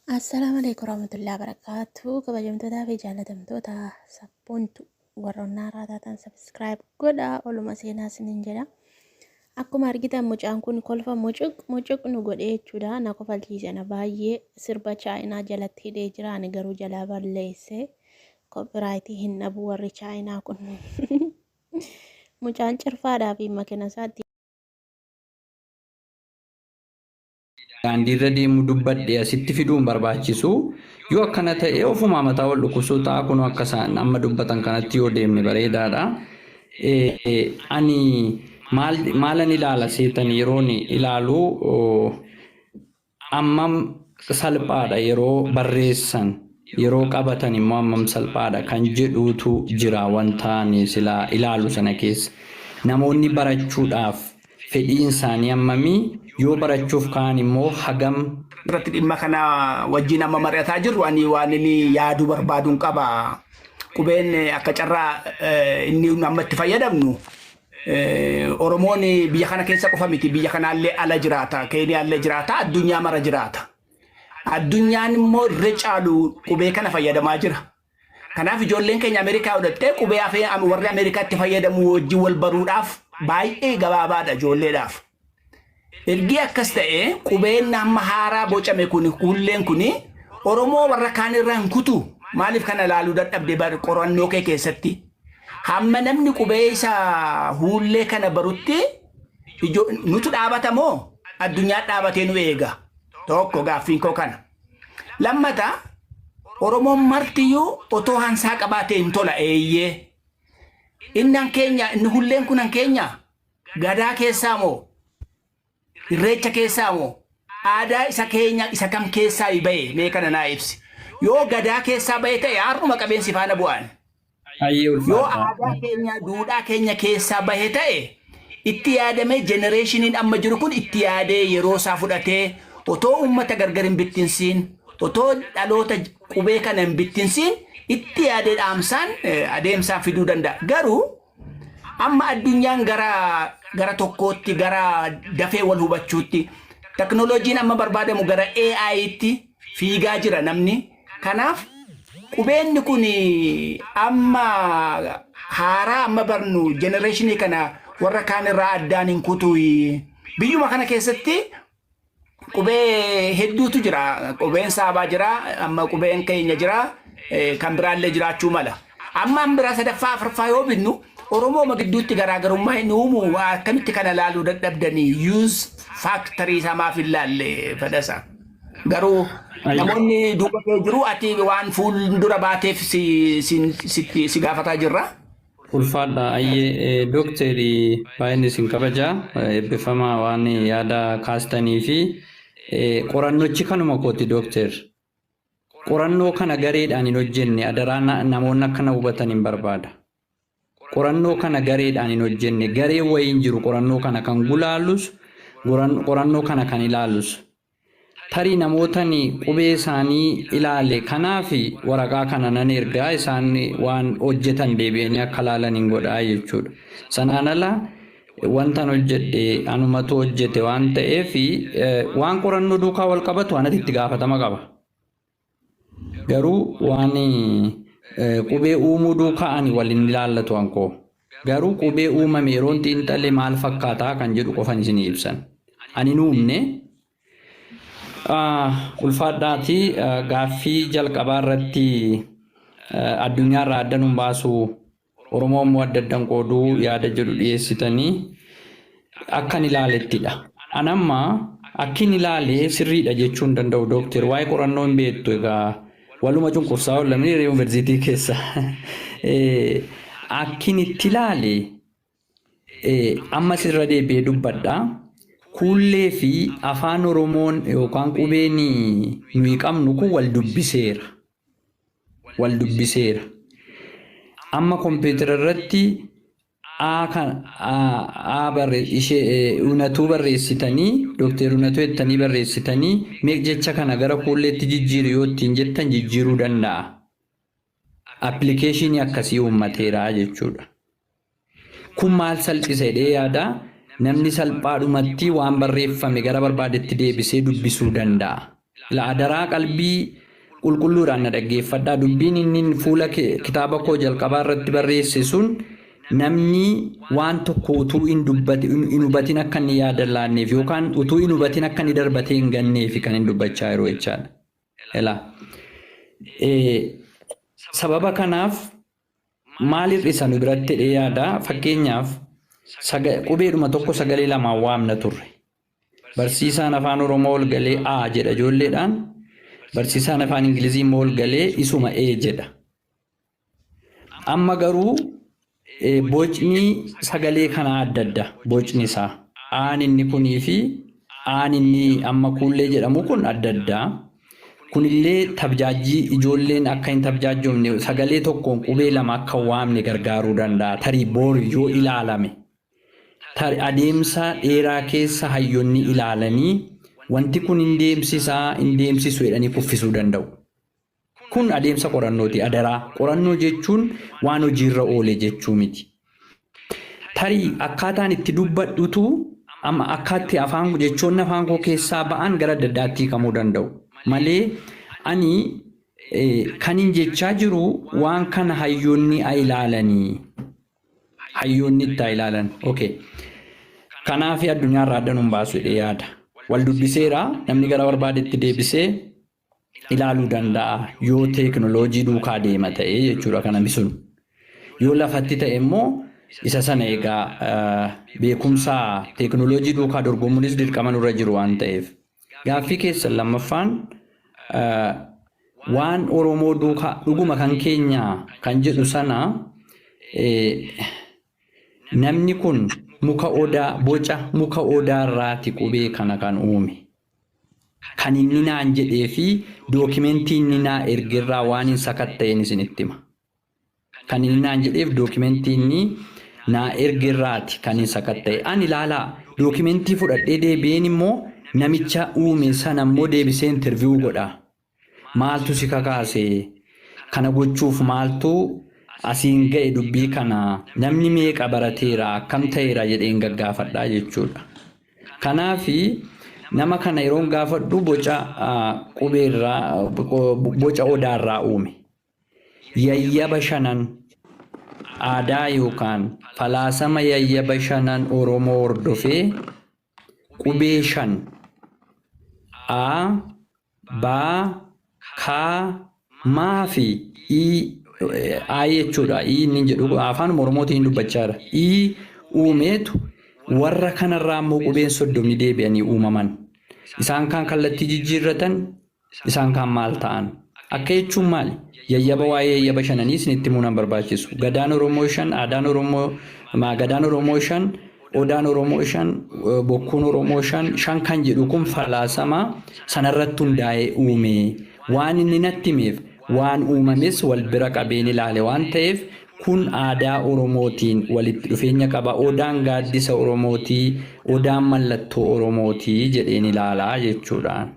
Assalaamu alaikum warahmatullahi wabarakatuh. Kabajamtootaa fi jaalatamtoota sabboontu warroonni haaraa taatan subscribe godhaa oluma seenaa isiniin jedha. Akkuma argitan mucaan kun kolfa mucuq mucuq nu godhee jechuudha. Na kofalchiise na baay'ee sirba chaayinaa jalatti hidhee jira. Ani garuu jalaa balleesse. Copyright hin dhabu warri chaayinaa kun. Mucaan cirfaadhaa fi makina isaatti daandiirra deemu dubbadhe asitti fiduu hin barbaachisu. Yoo akkana ta'e ofumaa mataa wal dhukkubsuu ta'a kunoo akka isaan amma dubbatan kanatti yoo deemne bareedaadha. Ani maal maalan ilaala seetan yeroon ilaalu ammam salphaadha yeroo barreessan yeroo qabatan immoo ammam salphaadha kan jedhuutu jira wanta ani silaa ilaalu sana keessa. Namoonni barachuudhaaf fedhiin isaanii ammamii yoo barachuuf ka'an immoo hagam irratti dhimma kana wajjin amma mari'ataa jirru ani waan inni yaaduu barbaaduun qaba. Qubeen akka carraa inni amma itti fayyadamnu Oromoon biyya kana keessa qofa miti biyya kanaallee ala jiraata Keeniyaallee jiraata addunyaa mara jiraata. Addunyaan immoo irra caalu qubee kana fayyadamaa jira. Kanaaf ijoolleen keenya Ameerikaa godhattee qubee afee warri Ameerikaatti fayyadamu wajjin wal baruudhaaf baay'ee gabaabaadha ijoolleedhaaf. Ergi akkas ta'e qubeen amma haaraa bocame kun kuulleen kun Oromoo warra kaan irraa hin kutu. Maaliif kana ilaaluu dadhabde bar qorannoo kee keessatti? Hamma namni qubee isa huullee kana barutti nutu dhaabata moo addunyaa dhaabatee nu eega? Tokko gaaffiin koo kana. Lammata Oromoon martiyyuu otoo hansaa qabaatee hin tola eeyyee. Inni hankeenya inni hulleen kun hankeenya gadaa keessaa moo irreecha keessaa moo aadaa isa keenya isa kam keessaa bahe mee kana naa ibsi. Yoo gadaa keessaa bahe ta'e har'uma qabeensi faana bu'aan. Ayyee Yoo ulfaadha. aadaa keenya duudhaa keenya keessaa bahe ta'e itti yaadamee jenereeshiniin amma jiru kun itti yaadee yeroo isaa fudhatee otoo uummata gargar hin bittinsiin otoo dhaloota qubee kana hin bittinsiin itti yaadee dhaamsaan adeemsaan fiduu danda'a. Garuu amma addunyaan gara gara tokkootti gara dafee wal hubachuutti teknooloojiin amma barbaadamu gara AI'tti fiigaa jira namni. Kanaaf qubeenni kun amma haaraa amma barnu jenereeshinii kana warra kaan irraa addaan hin kutu. Biyyuma kana keessatti qubee hedduutu jira. Qubeen saabaa jira, amma qubeen keenya jira, kan biraallee jiraachuu mala. Amma an biraa sadaffaa afuraffaa yoo binnu Oromooma gidduutti garaagarummaa hin uumu akkamitti kana laaluu dadhabdanii use factory isaa maaf hin laalle fedhasa. Garuu namoonni duuba kee jiru ati waan fuuldura baateef si, si, sitti si gaafataa jirra. Ulfaadha ayyee dookterii baay'een isin kabaja eebbifamaa waan yaada kaastanii fi qorannochi kanuma kooti dookter. Qorannoo kana gareedhaan hin hojjenne adaraa namoonni akka na hubatan hin barbaada. Qorannoo kana gareedhaan hin hojjenne garee wayiin jiru qorannoo kana kan gulaalus qorannoo kana kan ilaalus. Tarii namootani qubee isaanii ilaale kanaaf waraqaa kana nan ergaa isaan waan hojjetan deebi'anii akka ilaalan hin godhaa jechuudha. Sanaan ala wantan hojjedhe anumatu hojjete waan ta'eef waan qorannoo duukaa wal qabatu anatti itti gaafatama qaba. Garuu waan qubee uumuu duukaa ani wal hin ilaallatu ankoo. Garuu qubee uumame yeroon xiinxale maal fakkaataa kan jedhu qofan isinii ibsan. Ani hin uumne. Ulfaadhaati gaaffii jalqabaa irratti addunyaarraa adda nun baasu Oromoo immoo adda addan qooduu yaada jedhu dhiyeessitanii akkan ilaalettidha. An amma akkin ilaale sirriidha jechuu hin danda'u dookter waa'ee qorannoo hin beektu egaa waluma cunqursaa oollamni yuunivarsiitii keessa. Akkin itti ilaale ammas irra deebi'ee dubbadha. Kuullee fi afaan Oromoon yookaan qubeen nuyi qabnu kun wal dubbiseera. Wal dubbiseera. Amma kompiitara irratti A kan A barre ishee unatuu barreessitanii dookter unatuu jettanii barreessitanii mee jecha kana gara kuulleetti jijjiiru yoo ittiin jettan jijjiiruu danda'a. Appilikeeshinii akkasii uummateera jechuudha. Kun maal salphisa jedhee yaada namni salphaadhumatti waan barreeffame gara barbaadetti deebisee dubbisuu danda'a. Ila adaraa qalbii qulqulluudhaan na dhaggeeffadhaa. Dubbiin inni fuula kitaaba koo jalqabaa irratti barreesse sun namni waan tokko utuu hin hubatin akka inni yaada hin laanneef yookaan utuu hin hubatin akka inni darbatee hin ganneef kan hin dubbachaa jiru jechaadha. Ila sababa kanaaf maal hir'isa nu biratti jedhee yaada. Fakkeenyaaf qubeedhuma tokko sagalee lamaan waamna turre. Barsiisaan afaan Oromoo ol galee A jedha ijoolleedhaan. Barsiisaan afaan Ingilizii immoo ol galee isuma E jedha. Amma garuu bocni sagalee kanaa adda adda bocni isaa. Aan inni kunii fi aan inni amma kuullee jedhamu kun adda adda. Kunillee tabjaajjii ijoolleen akka hin tabjaajjofne sagalee tokkoon qubee lama akka hin waamne gargaaruu danda'a. Tarii boor yoo ilaalame. Tari adeemsa dheeraa keessa hayyonni ilaalanii wanti kun hin deemsisaa hin deemsisu jedhanii kuffisuu danda'u. Kun adeemsa qorannooti adaraa. Qorannoo jechuun waan hojiirra oole jechuu miti. Tarii akkaataan itti dubbadhutu amma akkaatti afaan jechoonni afaan koo keessaa ba'an gara adda addaatti hiikamuu danda'u. Malee ani kanin jechaa jiru waan kana hayyoonni haa ilaalanii. Hayyoonni itti haa ilaalan. Okay. Kanaaf addunyaa irraa adda nun baasu jedhee yaada. Wal dubbiseera namni gara barbaadetti deebisee ilaaluu danda'a yoo teekinooloojii duukaa deema ta'e jechuudha kan namni sun. Yoo lafatti ta'e immoo isa sana egaa beekumsa teekinooloojii duukaa dorgomuunis dirqama nurra jiru waan ta'eef. Gaaffii keessan lammaffaan waan Oromoo duukaa dhuguma kan keenya kan jedhu sana namni kun muka odaa boca muka odaa irraati qubee kana kan uume. Kan inni naan jedhee fi dookimentii inni naa ergerraa waan hin sakatta'een isinitti hima. Kan inni naan jedheef dookimentii inni naa ergerraati kan hin sakatta'e. Ani ilaalaa dookimentii fudhadhee deebi'een immoo namicha uume sana immoo deebisee interview godha. Maaltu si kakaase? Kana gochuuf maaltu asiin ga'e dubbii kana? Namni meeqa barateera? Akkam ta'eera jedheen gaggaafadhaa jechuudha. Kanaafi nama kana yeroon gaafadhu boca qubeerraa boca odaarraa uume. Yayyaba shanan aadaa yookaan falaasama yayyaba shanan Oromoo hordofee qubee shan A, B, K, M fi I, I jechuudha. I inni jedhu afaan Oromootiin dubbachaa jira. I uumeetu warra kanarraa immoo qubeen 30 deebi'anii uumaman. Isaan kaan kallattii jijjiirratan, isaan kaan maal ta'an? Akka jechuun maali? Yayyaba waa'ee yayyaba shananii isinitti himuu nan barbaachisu. Gadaan Oromoo shan, aadaan Oromoo, gadaan Oromoo shan, odaan Oromoo shan, bokkuun Oromoo shan, shan kan jedhu kun falaasama sanarratti hundaa'ee uume. Waan inni natti himeef waan uumames wal bira qabeen ilaale waan ta'eef kun aadaa Oromootiin walitti dhufeenya qaba. Odaan gaaddisa Oromootii, odaan mallattoo Oromootii jedheen ilaalaa jechuudhaan.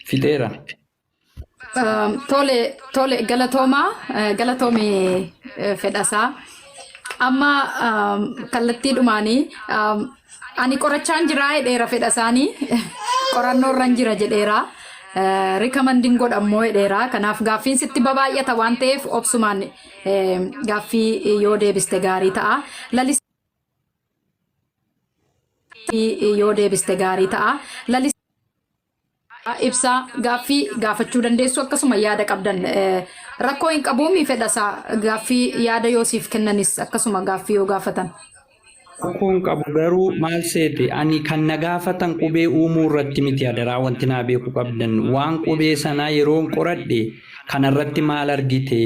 Fixeera. Tole, tole, galatoomaa, galatoomi Fedhasaa. Amma kallattiidhumaanii ani qorachaan jiraa jedheera Fedhasaanii qorannoo irran jira jedheera. Rikamandiin godhammoo jedheera. Kanaaf gaaffiin sitti babaay'ata waan ta'eef obsumaan gaaffii yoo deebiste gaarii ta'a. Lalis yoo deebiste gaarii ta'a. Lalis Ibsaa gaaffii gaafachuu dandeessu akkasuma yaada qabdan rakkoo hin qabuumi Fedhasaa gaaffii yaada yoo siif kennanis akkasuma gaaffii yoo gaafatan. Rakkoo hin qabu garuu maal seete ani kan na gaafatan qubee uumuu irratti miti adaraa wanti naa beeku qabdan waan qubee sanaa yeroon qoradhe kanarratti maal argite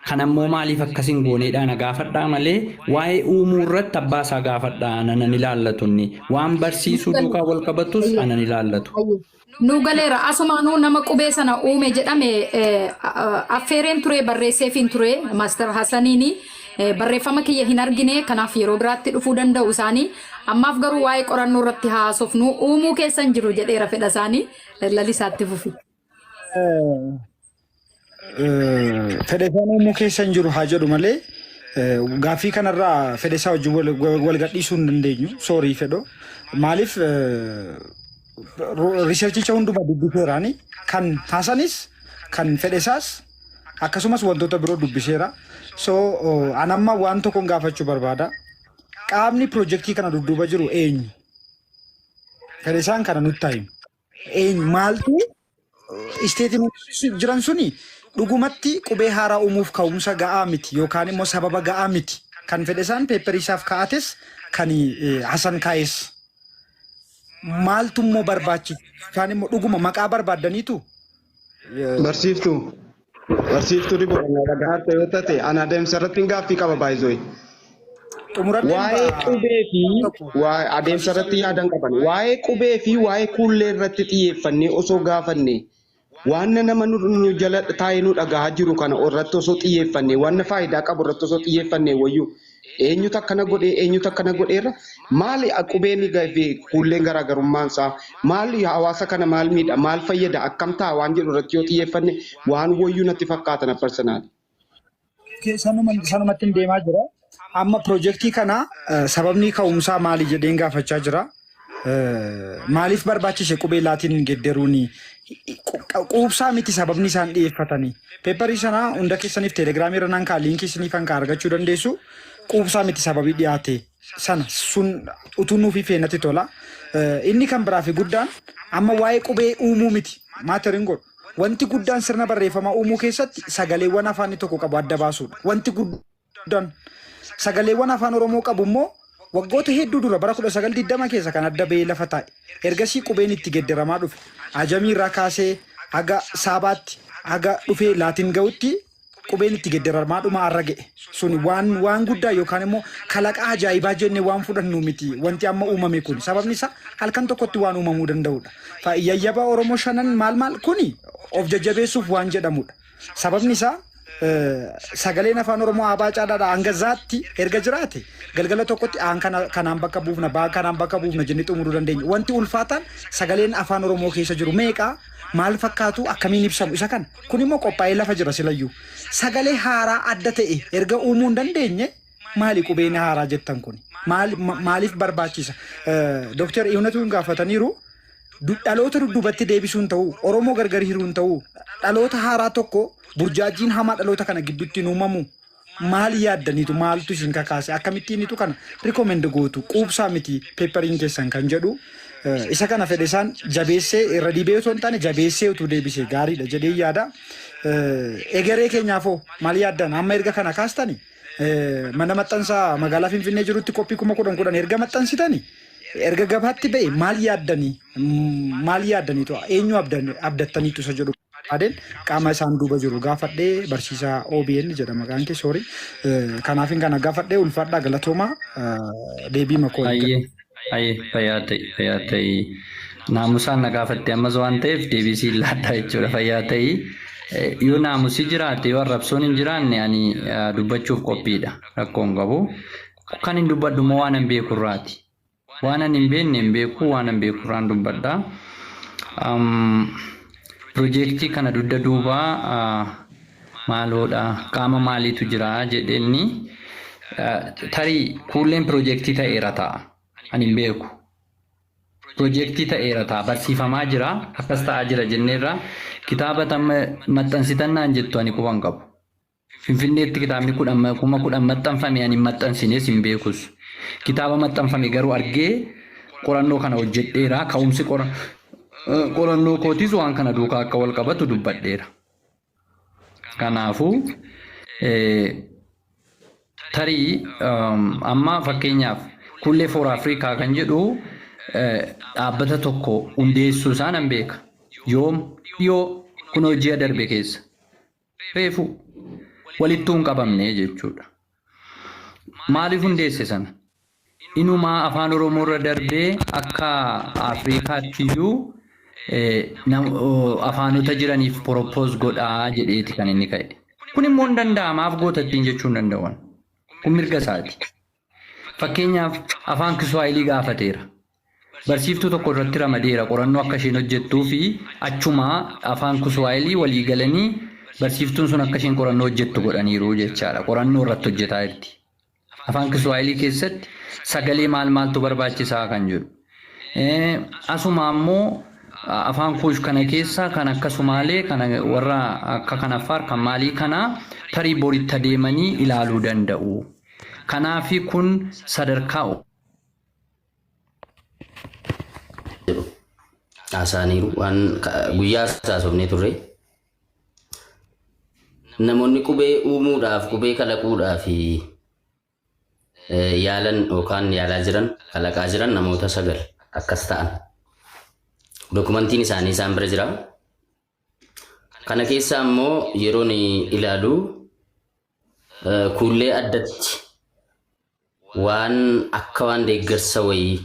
Kanammoo maaliif akkas hin gooneedhaa na gaafadhaa malee waa'ee uumuu irratti abbaa isaa gaafadhaa ana nan ilaallatu inni. Waan barsiisuu duukaa wal qabatus ana hin ilaallatu. Nuu galeera. Asumaanuu nama qubee sana uume jedhame affeereen ture barreesseefiin ture Maaster Hasaniini. Barreeffama kiyya hin argine kanaaf yeroo biraatti dhufuu danda'u isaanii. Ammaaf garuu waa'ee qorannoo irratti haasofnu uumuu keessa hin jiru jedheera fedha isaanii. Lalisaatti fufi. Fedhasaan uumuu keessa hin jiru haa jedhu malee gaaffii kanarraa fedhasaa wajjin wal gadhiisuu hin dandeenyu. Soorii fedhoo. Maaliif researchicha hunduma dubbiseeraani kan Hasanis kan fedhesaas akkasumas wantoota biroo dubbiseera. So an amma waan tokkoon gaafachuu barbaada. Qaamni piroojeektii kana dudduuba jiru eenyu? Fedhesaan kana nutti himu. Eenyu maaltu statementii jiran suni dhugumatti qubee haaraa uumuuf ka'umsa ga'aa miti yookaan immoo sababa ga'aa miti. Kan fedhesaan paperii isaaf kaa'ates kan Hasan kaa'es. Maaltu immoo barbaachisa? Yookaan immoo dhuguma maqaa barbaaddaniitu? Barsiiftuu. Barsiiftuu dhiboo dhagahatta yoo taate ana adeemsa irratti hin gaaffii qaba baay'isoo. Xumuradheen. Waa'ee qubee fi waa'ee adeemsa irratti yaadan qaban. Waa'ee qubee fi waa'ee kuullee irratti xiyyeeffannee osoo gaafanne, waan nama nu jala taa'ee nu dhagahaa jiru kana irratti osoo xiyyeeffanne, waan faayidaa qabu irratti osoo xiyyeeffanne wayyuu, eenyutu akkana godhee, eenyutu akkana godheerra, maali qubeen fi kuulleen garaagarummaan isaa, maali, hawaasa kana maal miidha, maal fayyada, akkam ta'a waan jedhu irratti yoo xiyyeeffanne waan wayyuu natti fakkaatan personally. Sanumatti hin deemaa jira. Amma piroojeektii kana sababni ka'umsaa maali jedheen gaafachaa jira. Maaliif barbaachise qubee laatiin gedderuuni? Quubsaa miti sababni isaan dhiyeeffatanii. Paperii sana hunda keessaniif teelegiraamii irra nan ka'a, linkii isiniif kan argachuu dandeessu. Quubsaa miti sababii dhiyaate sana sun utuu nuufi feenatti tola. Inni kan biraa fi guddaan amma waa'ee qubee uumuu miti matter hin godhu. Wanti guddaan sirna barreeffamaa uumuu keessatti sagaleewwan afaanni tokko qabu adda baasuudha. Wanti guddaan sagaleewwan afaan Oromoo qabu immoo waggoota hedduu dura bara 1920 keessa kan adda bahee lafa taa'e. Ergasii qubeen itti geddaramaa dhufe. Ajamii irraa kaasee haga saabaatti haga dhufee laatiin ga'utti qubeen itti geddaramaa dhuma har'a ga'e. Sun waan guddaa yookaan immoo kalaqa ajaa'ibaa jennee waan fudhannu miti wanti amma uumame kun. Sababni isaa halkan tokkotti waan uumamuu danda'udha. Yayyaba Oromoo shanan maal maal kuni of jajjabeessuuf waan jedhamudha. Sababni isaa sagaleen afaan Oromoo abaa caadhaadha hanga zaatti erga jiraate galgala tokkotti aan kana kanaan bakka buufna, baa kanaan bakka buufna jennee xumuruu dandeenya. Wanti ulfaataan sagaleen afaan Oromoo keessa jiru meeqa, maal fakkaatu, akkamiin ibsamu isa kana. Kun immoo qophaa'ee lafa jira silayyuu. Sagalee haaraa adda ta'e erga uumuu hin dandeenye maali qubeen haaraa jettan kun? Maaliif barbaachisa? Dooktar Iwnatuun gaafataniiru. Dhaloota dudduubatti deebisuun ta'uu, Oromoo gargar hiruun ta'uu, dhaloota haaraa tokko burjaajiin hamaa dhaloota kana gidduutti hin uumamu. Maal yaaddaniitu, maaltu isin kakaase, akkamittiinitu kana recommend gootu, quubsaa miti paperiin keessan kan jedhu isa kana fedhe isaan jabeessee irra dibee osoo hin taane jabeessee utuu deebisee gaariidha jedhee yaada. Egeree keenyaafoo maal yaaddan amma erga kana kaastani? Mana maxxansaa magaalaa Finfinnee jirutti qophii 10,000 10,000 erga maxxansitani, erga gabaatti ba'e maal yaaddanii, maal yaaddaniitu, eenyu abdattaniitu isa jedhu adeen qaama isaan duuba jiru gaafadhee. Barsiisaa OBN jedha maqaan kee, sorry. Kanaafin kana gaafadhee. Ulfaadhaa, galatoomaa, deebii makoo. Ayyee, ayyee, fayyaa ta'i, fayyaa ta'i. Naamusaan na gaafatte ammas waan ta'eef deebii siin laadhaa jechuudha, fayyaa ta'i. Yoo naamusi jiraate, yoo arrabsoon hin jiraanne, ani dubbachuuf qophiidha. Rakkoo hin qabu. Kan hin dubbadhu immoo waan hin beekurraati. Waan ani hin beekne hin beeku, waan hin beekurraan dubbadha. Piroojeektii kana dugda duubaa maaloodha, qaama maaliitu jira jedheenni, tarii kuulleen piroojeektii ta'eera ta'a. Ani hin beeku. Piroojeektii ta'eera ta'a, barsiifamaa jira, akkas ta'aa jira jenneerra. Kitaaba tamma maxxansitannaan jettu ani quban qabu. Finfinneetti kitaabni 10,000 maxxanfame ani hin maxxansines hin beekus. Kitaaba maxxanfame garuu argee qorannoo kana hojjedheera. Ka'umsi qorannoo kootis waan kana duukaa akka wal qabatu dubbadheera. Kanaafuu tarii amma fakkeenyaaf Kullee for Africa kan jedhu dhaabbata tokko hundeessuu isaa nan beeka. Yoom dhiyoo kun ji'a darbe keessa. Reefu walittuu hin qabamne jechuudha. Maaliif hundeesse sana? Inumaa afaan Oromoo irra darbee akka Afrikaatti iyyuu afaanota jiraniif propose godhaa jedheeti kan inni ka'e. Kun immoo hin danda'amaaf goota ittiin jechuu hin danda'an. Kun mirga isaati. Fakkeenyaaf afaan Kiswaahilii gaafateera. Barsiiftuu tokko irratti ramadeera qorannoo akka isheen hojjettuu fi achumaa afaan Kiswaahilii walii galanii barsiiftuun sun akka isheen qorannoo hojjettu godhaniiru jechaadha. Qorannoo irratti hojjetaa jirti. Afaan Kiswaahilii keessatti sagalee maal maaltu barbaachisaa kan jedhu. Asuma ammoo afaan Kuush kana keessa kan akka Sumaalee, kan warra akka kan Affaar, kan maalii kana tarii boritti adeemanii ilaaluu danda'u. Kanaafi kun sadarkaa jedhu haasa'aniiru waan guyyaa haasofnee turre. Namoonni qubee uumuudhaaf, qubee kalaquudhaaf yaalan yookaan yaalaa jiran, kalaqaa jiran namoota 9 akkas ta'an. Dokumentiin isaanii isaan bira jira. Kana keessa ammoo yeroon ilaalu kuullee addatti waan akka waan deeggarsa wayii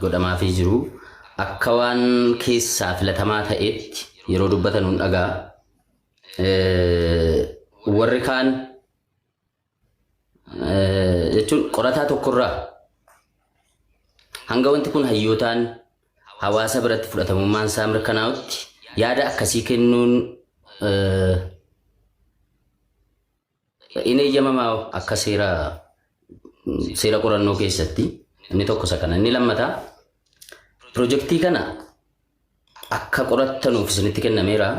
godhamaafii jiru, akka waan keessaa filatamaa ta'etti yeroo dubbatan hun dhagaa. Warri kaan jechuun qorataa tokkorraa hanga wanti kun hayyootaan hawaasa biratti fudhatamummaan isaa mirkanaa'utti yaada akkasii kennuun in eeyyamamaa akka seera qorannoo keessatti? Inni tokko isa kana. Inni lammataa, pirojektii kana akka qorattanuuf isinitti kennameera.